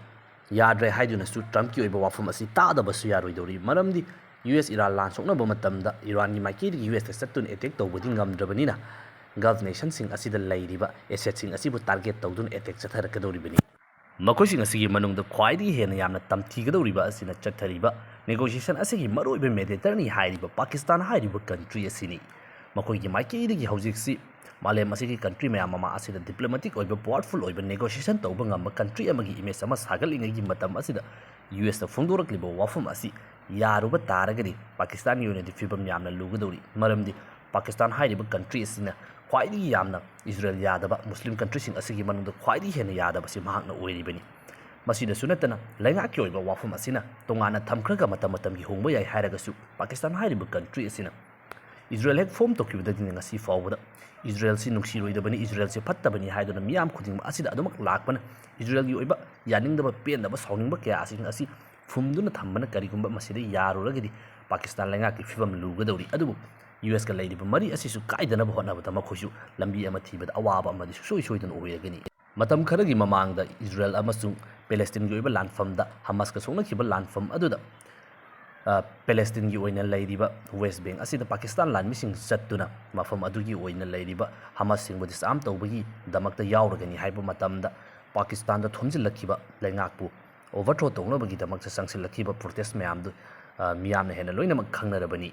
ꯌꯥꯗ꯭ꯔꯦ ꯍꯥꯏꯗꯨꯅꯁꯨ ꯇ꯭ꯔꯝꯞꯀꯤ ꯑꯣꯏꯕ ꯋꯥꯐꯝ ꯑꯁꯤ ꯇꯥꯗꯕꯁꯨ ꯌꯥꯔꯣꯏꯗꯧꯔꯤ꯫ ꯃꯔꯝꯗꯤ ꯌꯨ ꯑꯦꯁ ꯏꯔꯥꯟ ꯂꯥꯟ ꯁꯣꯛꯅꯕ ꯃꯇꯝꯗ ꯏꯔꯥꯟꯒꯤ ꯃꯥꯏꯀꯩꯗꯒꯤ ꯌꯨ ꯑꯦꯁꯇ ꯆꯠꯇꯨꯅ ꯑꯦꯇꯦꯛ ꯇꯧꯕꯗꯤ ꯉꯝꯗ꯭ꯔꯕꯅꯤꯅ ꯒꯜꯐ ꯅꯦꯁꯟꯁꯤꯡ ꯑꯁꯤꯗ ꯂꯩꯔꯤꯕ ꯑꯦꯁꯦꯠꯁꯤꯡ ꯑꯁꯤꯕꯨ ꯇꯥꯔꯒꯦꯠ ꯇꯧꯗꯨꯅ ꯑꯦꯇꯦꯛ ꯆꯠꯊꯔꯛꯀꯗꯧꯔꯤꯕꯅꯤ꯫ ꯃꯈꯣꯏꯁꯤꯡ ꯑꯁꯤꯒꯤ ꯃꯅꯨꯡꯗ ꯈ꯭ꯋꯥꯏꯗꯒꯤ ꯍꯦꯟꯅ ꯌꯥꯝꯅ ꯇꯝꯊꯤꯒꯗꯧꯔꯤꯕ ꯑꯁꯤꯅ ꯆꯠꯊꯔꯤꯕ ꯅꯦꯒꯣꯁꯤꯌꯦꯁꯟ ꯑꯁꯤꯒꯤ ꯃꯔꯨꯑꯣꯏꯕ ꯃꯦꯗꯤꯌꯦꯇꯔꯅꯤ ꯍꯥꯏꯔꯤꯕ ꯄꯥꯀꯤꯁꯇꯥꯟ ꯍꯥꯏꯔꯤꯕ ꯀꯟꯇ꯭ꯔꯤ ꯑꯁꯤꯅꯤ꯫ ꯃꯈꯣꯏꯒꯤ ꯃꯥꯏꯀꯩꯗꯒꯤ ꯍꯧꯖꯤꯛꯁꯤ ꯃꯥꯂꯦꯝ ꯑꯁꯤꯒꯤ ꯀꯟꯇ꯭ꯔꯤ ꯃꯌꯥꯝ ꯑꯃ ꯑꯁꯤꯗ ꯗꯤꯄ꯭ꯂꯣꯃꯦꯇꯤꯛ ꯑꯣꯏꯕ, ꯄꯥꯋꯔꯐꯨꯜ ꯑꯣꯏꯕ, ꯅꯦꯒꯣꯁꯤꯌꯦꯁꯟ ꯇꯧꯕ ꯉꯝꯕ ꯀꯟꯇ꯭ꯔꯤ ꯑꯃꯒꯤ ꯏꯃꯦꯖ ꯑꯃ ꯁꯥꯒꯠꯂꯤꯉꯩꯒꯤ ꯃꯇꯝ ꯑꯁꯤꯗ ꯌꯨ ꯑꯦꯁꯇ ꯐꯣꯡꯗꯣꯔꯛꯂꯤꯕ ꯋꯥꯐꯝ ꯑꯁꯤ ꯌꯥꯔꯨꯕ ꯇꯥꯔꯒꯗꯤ ꯄꯥꯀꯤꯁꯇꯥꯟꯒꯤ ꯑꯣꯏꯅꯗꯤ ꯐꯤꯕꯝ ꯌꯥꯝꯅ ꯂꯨꯒꯗꯧꯔꯤ꯫ ꯃꯔꯝꯗꯤ ꯄꯥꯀꯤꯁꯇꯥꯟ ꯍꯥꯏꯔꯤꯕ ꯀꯟꯇ꯭ꯔꯤ ꯑꯁꯤꯅ ꯈ꯭ꯋꯥꯏꯗꯒꯤ ꯌꯥꯝꯅ ꯏꯖꯔꯦꯜ ꯌꯥꯗꯕ, ꯃꯨꯁꯂꯤꯝ ꯀꯟꯇ꯭ꯔꯤꯁꯤꯡ ꯑꯁꯤꯒꯤ ꯃꯅꯨꯡꯗ ꯈ꯭ꯋꯥꯏꯗꯒꯤ ꯍꯦꯟꯅ ꯌꯥꯗꯕꯁꯤ ꯃꯍꯥꯛꯅ ꯑꯣꯏꯔꯤꯕꯅꯤ꯫ ꯃꯁꯤꯗꯁꯨ ꯅꯠꯇꯅ ꯂꯩꯉꯥꯛꯀꯤ ꯑꯣꯏꯕ ꯋꯥꯐꯝ ꯑꯁꯤꯅ ꯇꯣꯉꯥꯟꯅ ꯊꯝꯈ꯭ꯔꯒ ꯃꯇꯝ ꯃꯇꯝꯒꯤ ꯍꯣꯡꯕ ꯌꯥꯏ ꯍꯥꯏꯔꯒꯁꯨ, ꯄꯥꯀꯤꯁꯇꯥꯟ ꯍꯥꯏꯔꯤꯕ ꯀꯟꯇ꯭ꯔꯤ ꯑꯁꯤꯅ ꯏꯖꯔꯦꯜ ꯍꯦꯛ ꯐꯣꯝ ꯇꯧꯈꯤꯕꯗꯒꯤꯅ ꯉꯁꯤ ꯐꯥꯎꯕꯗ ꯏꯖꯔꯦꯜꯁꯤ ꯅꯨꯡꯁꯤꯔꯣꯏꯗꯕꯅꯤ, ꯏꯖꯔꯦꯜꯁꯤ ꯐꯠꯇꯕꯅꯤ ꯍꯥꯏꯗꯨꯅ ꯃꯤꯌꯥꯝ ꯈꯨꯗꯤꯡꯃꯛ ꯑꯁꯤꯗ ꯑꯗꯨꯃꯛ ꯂꯥꯛꯄꯅ ꯏꯖꯔꯦꯜꯒꯤ ꯑꯣꯏꯕ ꯌꯥꯅꯤꯡꯗꯕ, ꯄꯦꯟꯗꯕ, ꯁꯥꯎꯅꯤꯡꯕ ꯀꯌꯥ ꯑꯁꯤꯡ ꯑꯁꯤ ꯐꯨꯝꯗꯨꯅ ꯊꯝꯕꯅ ꯀꯔꯤꯒꯨꯝꯕ ꯃꯁꯤꯗ ꯌꯥꯔꯨꯔꯒꯗꯤ ꯄꯥꯀꯤꯁꯇꯥꯟ ꯂꯩꯉꯥꯛꯀꯤ ꯐꯤꯕꯝ ꯂꯨꯒꯗꯧꯔꯤ꯫ ꯑꯗꯨꯕꯨ ꯌꯨ ꯑꯦꯁꯀ ꯂꯩꯔꯤꯕ ꯃꯔꯤ ꯑꯁꯤꯁꯨ ꯀꯥꯏꯗꯅꯕ ꯍꯣꯠꯅꯕꯗ ꯃꯈꯣꯏꯁꯨ ꯂꯝꯕꯤ ꯑꯃ ꯊꯤꯕꯗ ꯑꯋꯥꯕ ꯑꯃꯗꯤ ꯁꯨꯡꯁꯣꯏ ꯁꯣꯏꯗꯅ ꯑꯣꯏꯔꯒꯅꯤ꯫ ꯃꯇꯝ ꯈꯔꯒꯤ ꯃꯃꯥꯡꯗ ꯏꯖꯔꯦꯜ ꯑꯃꯁꯨꯡ ꯄꯦꯂꯦꯁꯇꯤꯟꯒꯤ ꯑꯣꯏꯕ ꯂꯥꯟꯐꯝꯗ, ꯍꯃꯥꯁꯀ ꯁꯣꯛꯅꯈꯤꯕ ꯂꯥꯟꯐꯝ ꯑꯗꯨꯗ, ꯑ, ꯄꯦꯂꯦꯁꯇꯤꯟꯒꯤ ꯑꯣꯏꯅ ꯂꯩꯔꯤꯕ ꯋꯦꯁ ꯕꯦꯡ ꯑꯁꯤꯗ ꯄꯥꯀꯤꯁꯇꯥꯟ ꯂꯥꯟꯃꯤꯁꯤꯡ ꯆꯠꯇꯨꯅ ꯃꯐꯝ ꯑꯗꯨꯒꯤ ꯑꯣꯏꯅ ꯂꯩꯔꯤꯕ ꯍꯃꯥꯁꯁꯤꯡꯕꯨ ꯗꯤꯁꯑꯥꯔꯝ ꯇꯧꯕꯒꯤꯗꯃꯛꯇ ꯌꯥꯎꯔꯒꯅꯤ ꯍꯥꯏꯕ ꯃꯇꯝꯗ, ꯄꯥꯀꯤꯁꯇꯥꯟꯗ ꯊꯣꯝꯖꯤꯜꯂꯛꯈꯤꯕ ꯂꯩꯉꯥꯛꯄꯨ ꯑꯣꯚꯔꯊ꯭ꯔꯣ ꯇꯧꯅꯕꯒꯤꯗꯃꯛꯇ ꯆꯪꯁꯤꯜꯂꯛꯈꯤꯕ ꯄ꯭ꯔꯣꯇꯦꯁ ꯃꯌꯥꯝꯗꯨ, ꯑ, ꯃꯤꯌꯥꯝꯅ ꯍꯦꯟꯅ ꯂꯣꯏꯅꯃꯛ ꯈꯪꯅꯔꯕꯅꯤ꯫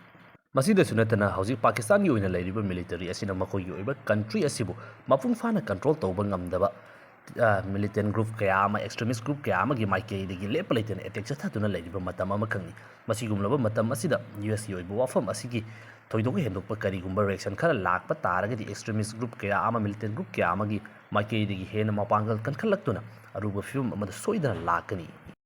ꯃꯁꯤꯗꯁꯨ ꯅꯠꯇꯅ ꯍꯧꯖꯤꯛ ꯄꯥꯀꯤꯁꯇꯥꯟꯒꯤ ꯑꯣꯏꯅ ꯂꯩꯔꯤꯕ ꯃꯤꯂꯤꯇꯔꯤ ꯑꯁꯤꯅ ꯃꯈꯣꯏꯒꯤ ꯑꯣꯏꯕ ꯀꯟꯇ꯭ꯔꯤ ꯑꯁꯤꯕꯨ ꯃꯄꯨꯡ ꯐꯥꯅ ꯀꯟꯇ꯭ꯔꯣꯜ ꯇꯧꯕ ꯉꯝꯗꯕ, ꯑ, ꯃꯤꯂꯤꯇꯦꯟ ꯒ꯭ꯔꯨꯞ ꯀꯌꯥ ꯑꯃ, ꯑꯦꯛꯁꯇ꯭ꯔꯤꯃꯤꯁ ꯒ꯭ꯔꯨꯞ ꯀꯌꯥ ꯑꯃꯒꯤ ꯃꯥꯏꯀꯩꯗꯒꯤ ꯂꯦꯞꯄ ꯂꯩꯇꯅ ꯑꯦꯇꯦꯛ ꯆꯠꯊꯗꯨꯅ ꯂꯩꯔꯤꯕ ꯃꯇꯝ ꯑꯃꯈꯛꯅꯤ꯫ ꯃꯁꯤꯒꯨꯝꯂꯕ ꯃꯇꯝ ꯑꯁꯤꯗ ꯌꯨ ꯑꯦꯁꯀꯤ ꯑꯣꯏꯕ ꯋꯥꯐꯝ ꯑꯁꯤꯒꯤ ꯊꯣꯏꯗꯣꯛ ꯍꯦꯟꯗꯣꯛꯄ ꯀꯔꯤꯒꯨꯝꯕ ꯔꯤꯑꯦꯛꯁꯟ ꯈꯔ ꯂꯥꯛꯄ ꯇꯥꯔꯒꯗꯤ, ꯑꯦꯛꯁꯇ꯭ꯔꯤꯃꯤꯁ ꯒ꯭ꯔꯨꯞ ꯀꯌꯥ ꯑꯃ, ꯃꯤꯂꯤꯇꯦꯟ ꯒ꯭ꯔꯨꯞ ꯀꯌꯥ ꯑꯃꯒꯤ ꯃꯥꯏꯀꯩꯗꯒꯤ ꯍꯦꯟꯅ ꯃꯄꯥꯡꯒꯜ ꯀꯟꯈꯠꯂꯛꯇꯨꯅ ꯑꯔꯨꯕ ꯐꯤꯕꯝ ꯑꯃꯗ ꯁꯣꯏꯗꯅ ꯂꯥꯛꯀꯅꯤ꯫